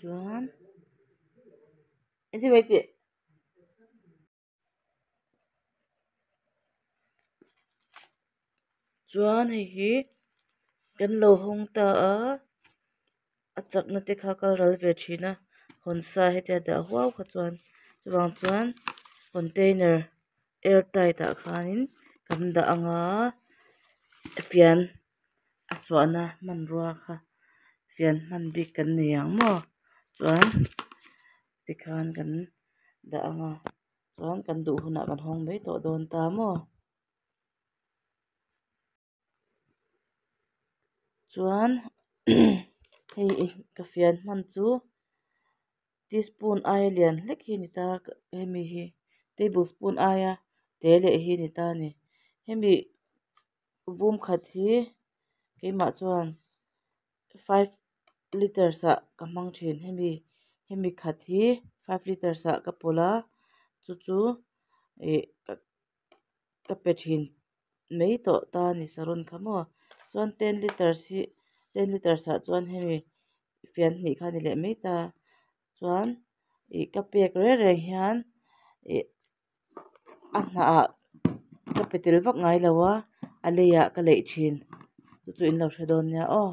Chuan engtin mai tih. Chuan hei hi kan lo hawng ta a a chakna te kha kal ral ve thin a hawn sa hetia dah huau kha chuan chuvang chuan container air tight ah khanin kan dah anga fian a suahna hmanrua kha fian hman bik kan nei ang maw chuan tikhan kan dah anga chuan kan duh hunah kan hawng mai tawh dawn ta maw. Chuan hei ka fian hman chu teaspoon aia lian hlek hi ni ta hemi hi tablespoon aia te leh hi ni ta a ni hemi vum khat hi keimah chuan five litres ah ka hmang thin hemi hemi khat hi five litres ah ka pawlh a chu chu ih ka pe thin mai tawh ta a ni saron kha maw chuan ten litres hi ten litres ah chuan hemi fian hnih kha a ni leh mai ta chuan ih ka pek reng reng hian ih a hnah ah ka pe tel vak ngai lo a a lei ah ka leih thin chu chu in lo hre dawn nia aw.